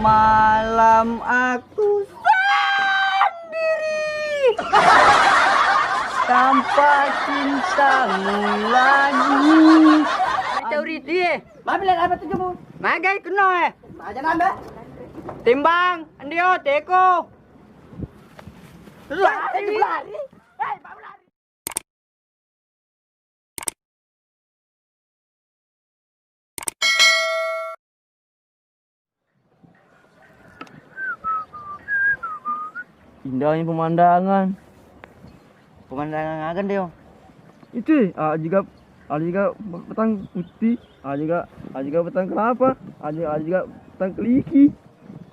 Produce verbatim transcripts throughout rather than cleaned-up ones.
Malam aku sendiri tanpa cintamu lagi. Cauri dia. Mabilang apa tujuhmu? Magai kena eh. Aja nambah. Timbang, andio, teko. Lari, lari. Hei, mau lari. Indahnya pemandangan. Pemandangan aga, Deo? Itu, ah, juga, ada juga batang putih, ada juga, ada juga batang kelapa, ada, ada juga batang keliki,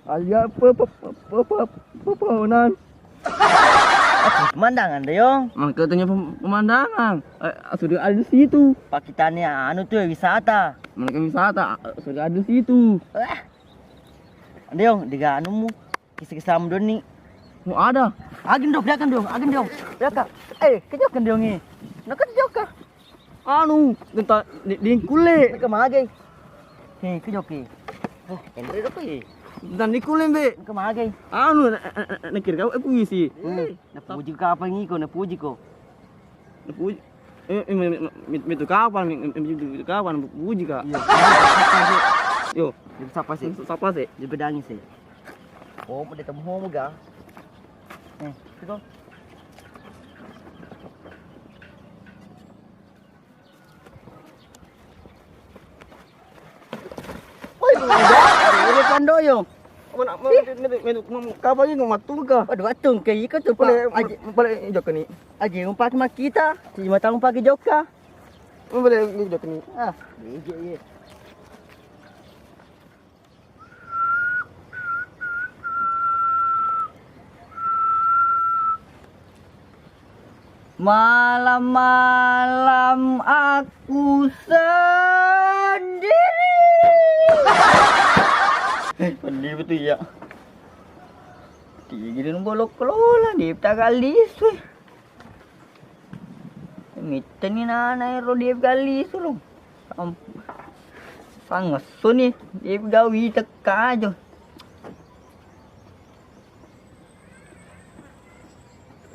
ada juga pe-, pe-, pe-, pe-, pepohonan. Pemandangan, Deo. Makanya tanya pem-, pemandangan. Eh, sudah ada di situ. Pakitanya anu tuh, wisata. Mereka wisata, ah, sudah ada di situ. Eh. Deo, diga anumu. Kisa-kisa mudonni. Mau ada. Agen dong, biarkan dong, agen dong. Biarkan. Eh, kejokan dong ini. Nak kejokan. Anu, tentang di, di kulle. Nak kemage. Hei, kejoki. Eh, Henry dong, eh. Tentang di kulle, Be. Nak kemage. Anu, nak, nak, nak, nak kira kau, eh, puisi. Hmm. Eh, nak puji kau apa ini kau, nak puji kau. Napuji. Eh, eh, mi-, mi-, mi-, mitu kapang, mi-, mi-, mitu kapang, napuji ka. Iya. Siapa sih? Yo. Siapa sih? Siapa sih? Dia pedangi sih. Oh, mau datang mau ga? Eh, itu. Woi, budak, ini pandoyo. Mana, mana, mana, mana, mana, kapang ini matungka. Waduh, matungka, iko tuh, Pak. Boleh, Aji. Boleh, jokka ni. Aji, umpak sama kita. Si mata umpak jokka. Boleh, jokka ni. Ah, iya, iya. Malam-malam aku sendiri. Eh, pedih betul ya. Tiga gini nunggu lo kelola di tagal lisu. Mitteni nana ero dia gali sulu. Am-, sangesso ni dia gawi tekka aja.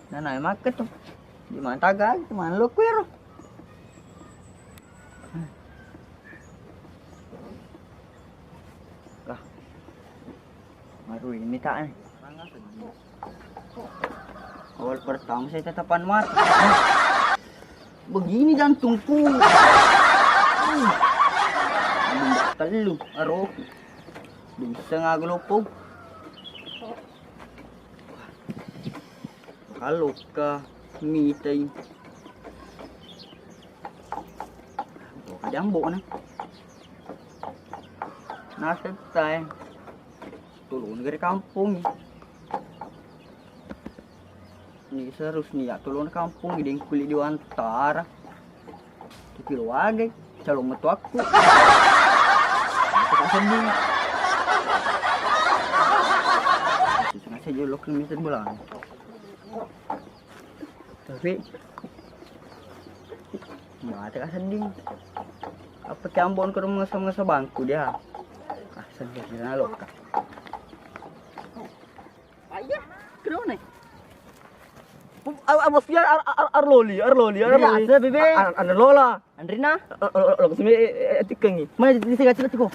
Nana makke tu. Di mata gali, mana lo kuero. Lah. Aduh, ini tak nih. Awal pertama saya tatapan mata. Begini jantungku. Aduh, tellu, aroku. Bisa ngagelopo. Halo ka mitai. Tuh, jambo na. Nasetai. Tulung dari kampung. Ni seharusnya tulung kampung, deng kulit di wantara. Tapi lo aga, calon metu aku. Aku tak sedih. Susah saya jolok ke meter bola. Tapi mate ka sedding. Apa ki ambon ko mengesa-mengesa bangku dia. Ah, sedding kira lokka. Ayah, kedone. Abos dia ar, ar, ar loli, ar loli, ar loli. Ada bebe. Ar, ar lola. Andrina. Lo sini tikkengi. Mana di sini cek tiko.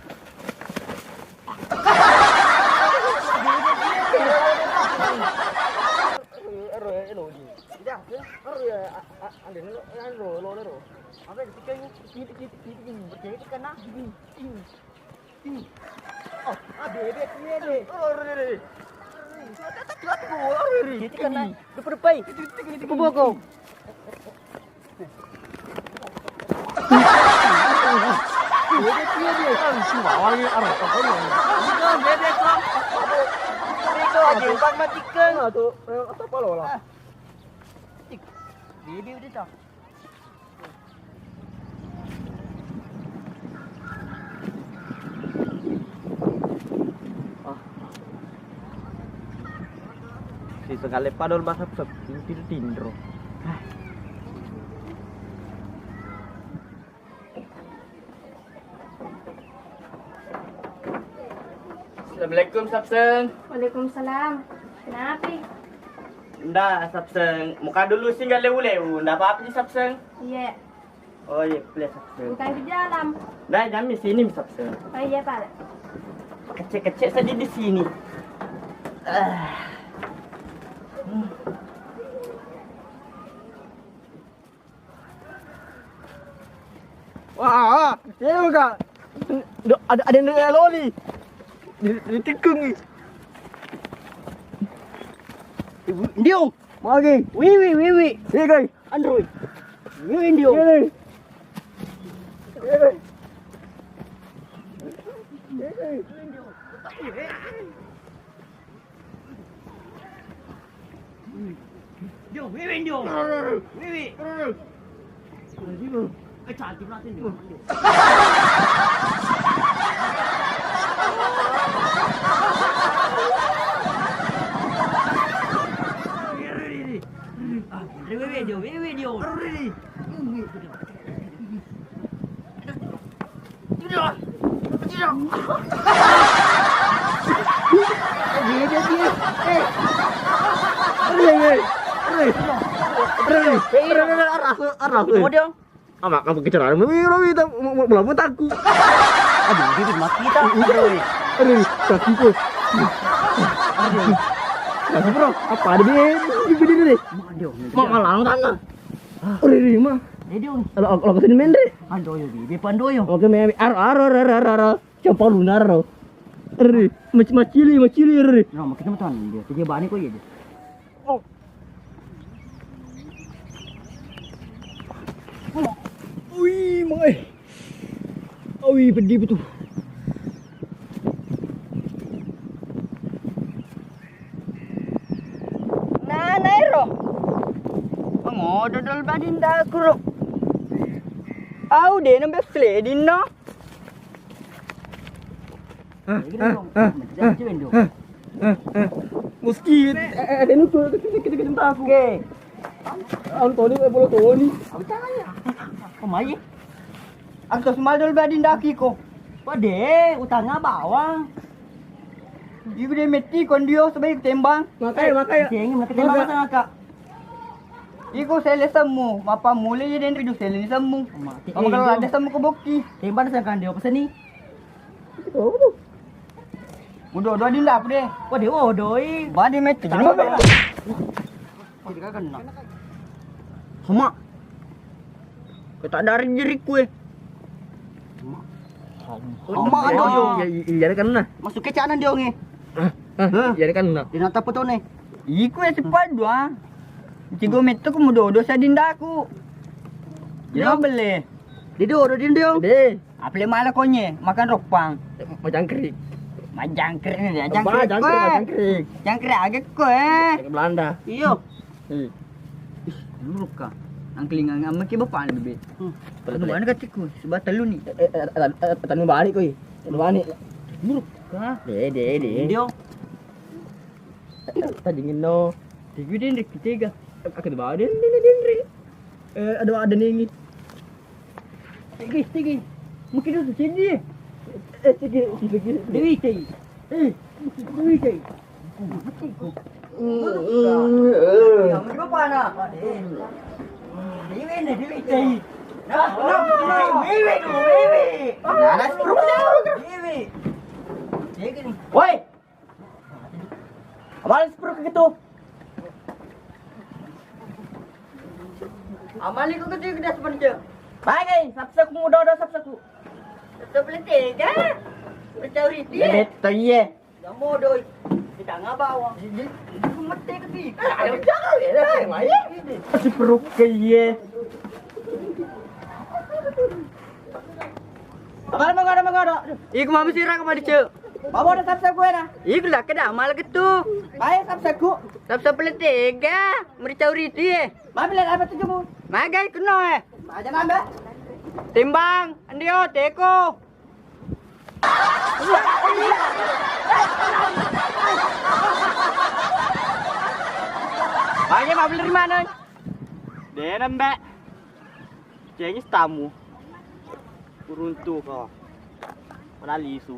Kita kena. Kita bokong. Bebek udah tak. Ah. Si sekali padol bahasa tinro-tinro. Assalamualaikum, Sapseng. Waalaikumsalam. Kenapa? Nda, Sapseng. Muka dulu sih nggak lewu-lewu. Nda apa-apa sih, Sapseng. Iya. Oh iya, boleh, Sapseng. Bukan di dalam. Nda, kami sini, Sapseng. Oh iya, Pak. Kecil-kecil saja di sini. Ah. Hmm. Wah, iya, Kak. Ada, ada yang loli. Di, ditikung nih. Ndio. Magi. Wiwi, wiwi. Iya, guys. Android. Wiwi, ndio. Iya, guys. Iya, guys. Iya, guys. Dio, Wiwi, Dio. Wiwi. Eh, cantik banget, Dio. Wiwi, Dio, Wiwi, Dio. Arah, arah. Mau dia? Ama, kamu kecerdasan. Mau, mau, mau, mau takut. Aduh, dia mati tak? Aduh, kaki ku. Aduh. Bro, apa ada di, di, di, di, di? Mau dia? Mau malang tangan. Ore, ore, ma. Ore, ore. Lo, lo kesini main, Re? Andoyo, Bibi, pandoyo. Oke, me, aro, aro, aro, aro, aro. Coba lu naro. Ore, mac-, macili, macili, ore. No, makin teman-teman dia. Dia bani kok ya, dia. Oh. Wih, mai. Awi, peddi betul. Nanaero. Pengodo dol badindaku ro. Au de nembe sledinno. Hah, hah, hah, hah, hah, hah. Muskit. Eh, eh, eh, nutu, kita, kita, kita, kita, aku. Oke. Antoni, eh, bola Toni. Apa caranya? Pemain. Aku tuh semua dulu badindaku ko. Wah, de, utangnya bawang. Iku de metti kon dio sebagai tembang. Makanya, makanya. Cengeng, makanya tembang. Masa ngakak. Iku sele semmu, mapa mulai jadi yang ridu sele ni semmu. Mati. Kamu kalau ada semmu ke bokki. Tembang sangkan dio pesen ni. Itu apa tuh? Udah, udah dinda apa deh? Wah, dia odoi. Badi metti. Tambah, jadi apa? Tidak kena. Sama. Kita dari diriku, eh. Sama. Sama ada, yo. Iya, iya, iya, kena. Masuk ke canan dia, nge. Hah? Hah? Iya, kena. Dinata foto nih. Iku ya cepat dua. Cigo metu ku mudo-do sadindaku. Jadi bele. Dido, do, dindo. Deh. Apa le mala konye, makan ropang. Majangkrik. Majangkrik ni, majangkrik. Majangkrik, majangkrik. Jangkrik age ko, eh. Belanda. Iyo. Ih. Ih, muruk ka. Angkelingan amma ki bapak ni, bebe. Hmm. Anu mana katiku, sebab telu ni. Eh, eh, eh, eh, tanu balik koi. Tanu balik. Muruk ka. Deh, deh, deh. Dio. Tadi ngeno. Tiga den, tiga. Aku bawa den, den, den, den. Eh, ada, ada nih. Tigi, tigi. Mungkin itu sini. Eh, tigi, tigi. Dewi, tigi. Eh, Dewi, tigi. Yang mana? Dewi nih, Dewi, tigi. Nah, nah, Dewi dulu, Dewi. Nah, nah, Dewi. Dewi. Dewi nih. Woi. Amal sepuluh ke gitu. Amal itu kecil gede sebenarnya. Bagai, sapsaku muda ada sapsaku. Sapsa beli tega. Percaya itu. Bebet, iya. Yang mau doi. Kita nggak bawa. Ini, ini mete ke sini. Ayo, jangan, ya, Maya. Ini. Sepuluh ke, iya. Mangada, mangada, mangada. Iku mami sirang sama dicek. Bawa ada sapsa gue nah. Iku lah keda amal gitu. Baik sapsaku. Sapsa pelet tega. Merica uriti, eh. Mami lihat apa tujuhmu? Magai kuno, eh. Aja nambah. Timbang, andio, teko. Magai mabel ri mana? Dena, Mbak. Cengis tamu. Uruntu ko. Mana lisu.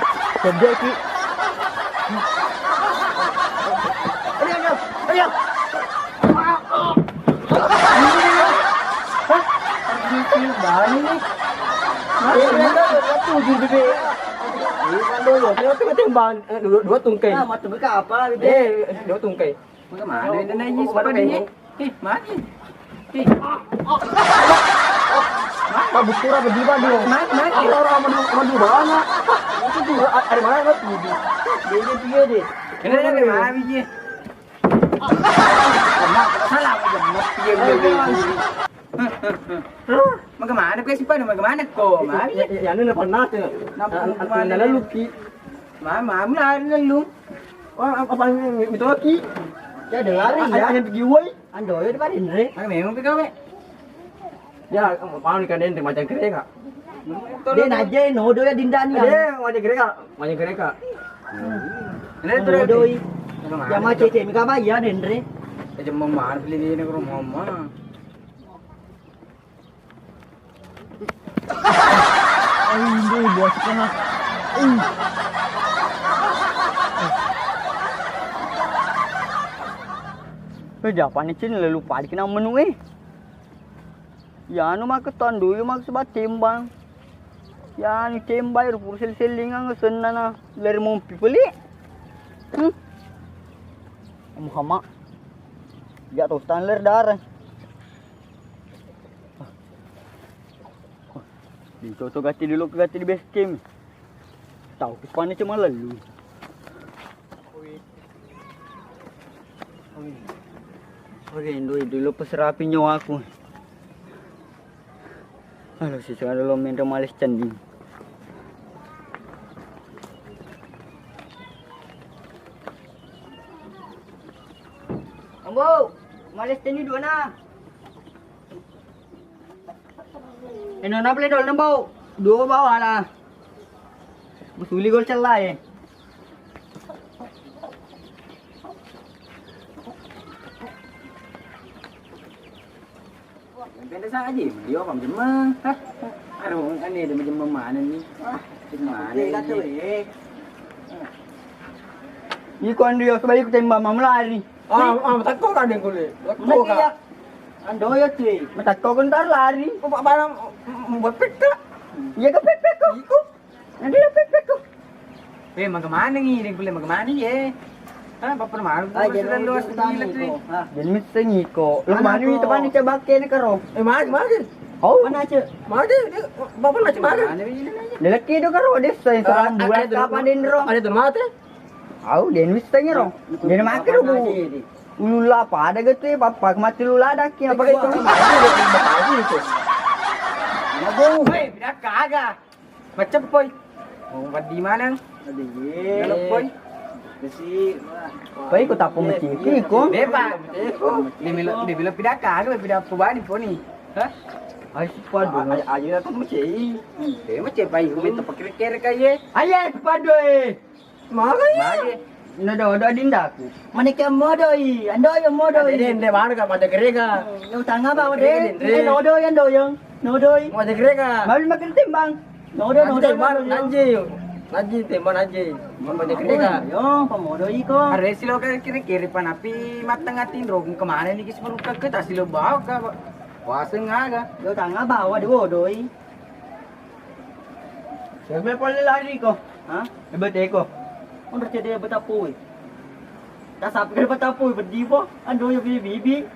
Sedih ki. Ayo, ayo, ayo. Bani ni. Dua tungkai. Ah, matu ke apa, Bebe? Bagaimana ini, ini, ini, ini? Eh, mati. Eh. Pak, betul apa di mana? Mati, mati. Apa orang mau, mau di mana? Itu tuh, a-, ada mana tuh? Dia, dia, dia, dia. Ini ada mana biji? Salah, udah mati ya, udah, udah, udah. Bagaimana kau sih, Pak? Bagaimana kau? Mati. Ya, ya, ya, ini pernah tuh. Kenapa? Nah, kemana? Ada luki. Mama, mama, ada lu. Wah, apa, apa ini? Itu lagi. Ya, ada lari, ya. Ada pergi, woi. Ando, ya, depan Indre. Anu, memang pegawai. Ya, mau ni kan Indre macam kereka. Dia naje, no, do ya dindani. Dia macam kereka, macam kereka. Ini tuh doi. Ya, macam cek, mika apa ya, Indre? Aja mama, beli di negeri mama. Aduh, bos kena. Uh. Eh, japani cin lalu padi kena menu eh. Ya anu maka tandu, ya maka sebab timbang. Ya anu timbang, ru pura sel-selingan senna na. Ler mompi peli. Hmm. Muhammad. Ya to standar darah. Di toto gati dulu ke gati di base camp. Tahu ke pane cuma lalu. Oke, dulu, dulu peserapi nyawaku. Halo, si dulu main males canding. Ambo, males canding dua na. Eno na pale dol nembau. Dua bawa lah. Musuli gol cella eh. Pende sa aji, dia apa jemma? Hah? Aduh, kan dia jemma mana ni? Wah, mana ni? Kata eh. Iko andi yo sebaik tembak mamelari. Ah, ah, matakko ka deng kule. Matakko ka. Iya. Ando yo tui. Matakko ko ntar lari. Ko pak barang, mm, mm, buat pekka. Iya ke pek-pek ko. Iko. Nanti lo pek-pek ko. Eh, maga mana ni? Deng kule maga mana ye? Hah, bapak malu. Ah, jadi luas gila tui. Jadi mesti ngiko. Lo mana itu panik cebak kene karo. Eh, magi, magi. Oh. Mana aja? Magi, dia, bapak lagi mana? Dia lagi itu karo desa yang serang bulan kapan dendro. Ada tuh mati. Au, den wis tanya ro. Den make ro bu. Ulula pada gitu ya, papa mati lula daki apa gitu. Mati itu. Mabung. Hei, pindah kagak. Macam poi. Mau di mana? Tadi. Kalau poi. Pai ko tappo meciki ko. Beba. Dia melo, dia melo pidaka, aku pidaka bani poni. Hah? Ai sipado. Aja datang mecei. Dia mecei pai ko minta pakere-kere kaye. Aye sipado e. Magi. Magi. Nodo-odo adindaku. Manike modoi, ando yo modoi. Dende, dende, baru ka pada gerega. Yo tanga ba de. Dende. Eh, nodo yang doyong. Nodoi. Mau ada gerega. Baru makin timbang. Nodo, nodo, timbang, nodo. Nanji. Nanji timbang nanji. Mau ada gerega. Yo, pamodoi ko. Aresi lo ka kiri-kiri panapi mateng atin ro kemana ni kis meruka ke tasi lo bawa ka. Waseng aga. Yo tanga bawa de wodoi. Siapa pole lari ko? Hah? Bete ko. Onro cede betapui. Tasap ke betapui bedi po. Ando yo bibi.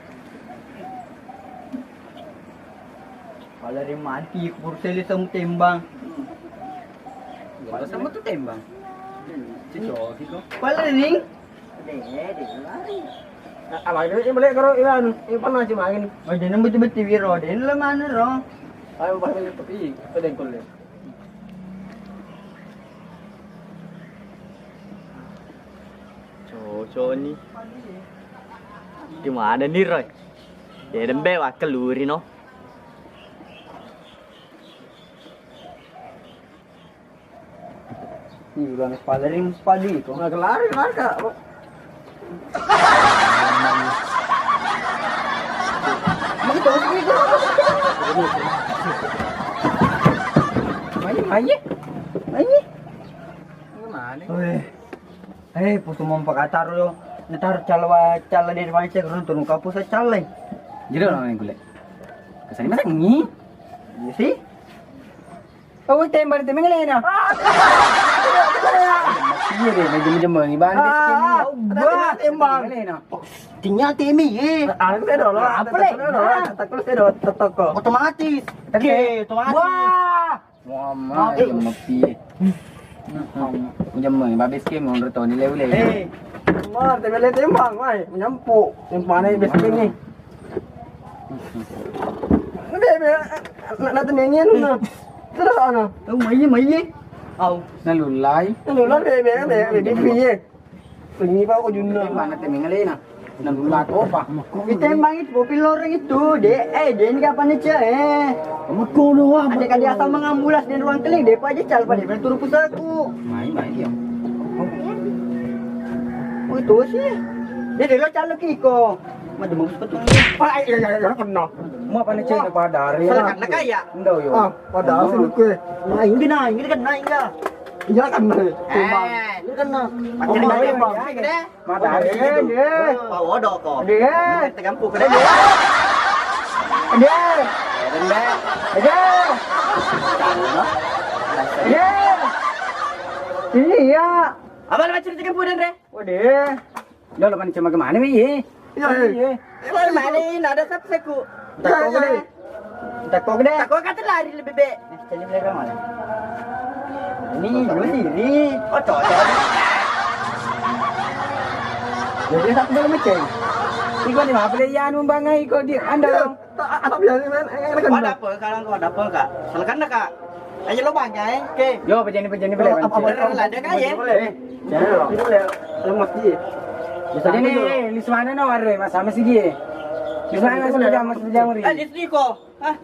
Pala ri mati, kurse le semu tembang. Pala semu tu tembang. Cocok gitu. Pala ring. Deh, deh, lari. Apa itu? Ini boleh kalau ilan, ini pernah cuma ini. Oh, jadi betul-betul wiro, deh, lo mana ro? Ayo, pas ini tepi, ada yang kulit. Cocok nih. Di mana nih, Roy? Ya, dembe wakil luri, no. Ih, udah nih, paling padi itu. Nggak lari, lari, Kak. Mau kita usir itu. Main, main. Main. Gimana? Weh. Eh, pusu mompa kataro yo. Natar cala wa-, cala de mani cek runtu nuka pusa cala. Jadi orang yang kulit. Kesannya masa ini? Iya sih. Oh, tembak, tembak lena. Iya deh, jemeng-jemeng ban. Ah, gua tembak. Lena. Tinggal temi ye. Aku deh dulu. Apa le? Takut saya dulu, tetoko. Otomatis. Oke, otomatis. Wah. Mama, eh, yang mepi. Jemeng, babes ke mau toni lew-lew. Eh, mau tembak tembak, mai menyampu. Yang panas bes ni. Bebe, nak nak temengen na. Terus ana. Tahu mai mai. Au. Nalulai. Nalulai bebe bebe bebe piye. Ini pak ujungnya. Mana temengen lena. Nalulai apa? Ditembak itu mobil loreng itu, deh. Eh, dia ini kapan aja eh. Kamu kono apa? Ada kali asal mengambulas dan ruang keling deh, pak aja cal pada turun pusaku. Mai mai dia. Oh itu sih. Dia dulu calon kiko. Maju mau sepatu. Ah, iya, iya, iya, kena. Mau apa nih, cek pada hari? Salah kena kaya. Ndak, yo. Ah, padahal sih lu kue. Nah, ini nah, ini kena, ini. Iya, kena. Eh, ini kena. Pakai kena, iya, iya. Mata hari itu. Iya. Pak Wodo kok. Iya. Tegampu kena. Iya. Iya. Iya. Iya. Ini ya. Apa lu cerita kempunan, Re? Waduh. Lo lo pancing bagaimana mi? Iya, iya. Iya. Mana ini ada siapa seku? Iya, iya. Tako gede. Tako kata lari lebih be. Jadi beli mana? Ini dulu sini. Oh, cocok. Jadi tak boleh meceng. Iko di mana beli ya anu bangai iko di anda. Iya. Tak, tak biasa, men. Eh, eh, kan. Kau dapur, kalau kau dapur, Kak. Silakan dah, Kak. Ayo lo bangga, eh. Oke. Yo, pejani, pejani, boleh. Apa, apa, apa, ada, Kak, ya? Boleh. Eh, jangan lo. Ini boleh. Lemas dia. Bisa jadi, eh, di sana no, ada, Mas, sama sih dia. Di sana, Mas, pejam, Mas, pejam, Ri. Eh, di sini kok. Hah?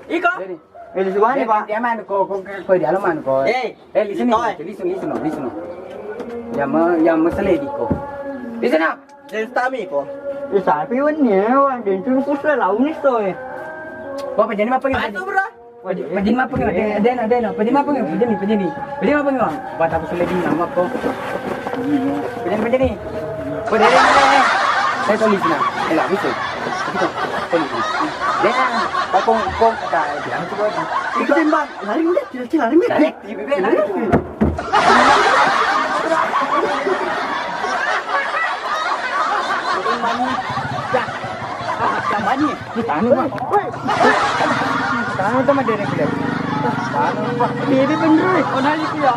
Iko? Jadi, eh, di sana, Pak. Dia mana kok, kok, kok di alaman kok. Eh, eh, di sini, di sini, di sini, di sini. Yang me-, yang masalah di kok. Di sana. Den stami ko. Eh, tapi wenni, eh, wah, den tu khusus lah, launi so, eh. Wah, pejani apa gitu? Aduh, bro. Wah, pejani apa gitu? Den, den, den, pejani apa gitu? Pejani, pejani. Pejani apa gitu? Buat aku sudah di nama ko. Pejani, pejani. Wah, den, den, den. Saya tulis nah. Eh, lah, bisa. Tulis. Den, kok, kok, kok, tak, jangan coba. Itu tembak. Lari udah, cil-cil lari, Mit. Lari, di bibir, lari. Tambani. Dah. Ah, tambani. Ini tanu, Bang. Woi. Tanu sama dia, dia. Tanu, Bang. Dia, dia bener, woi. Oh, nah, itu ya.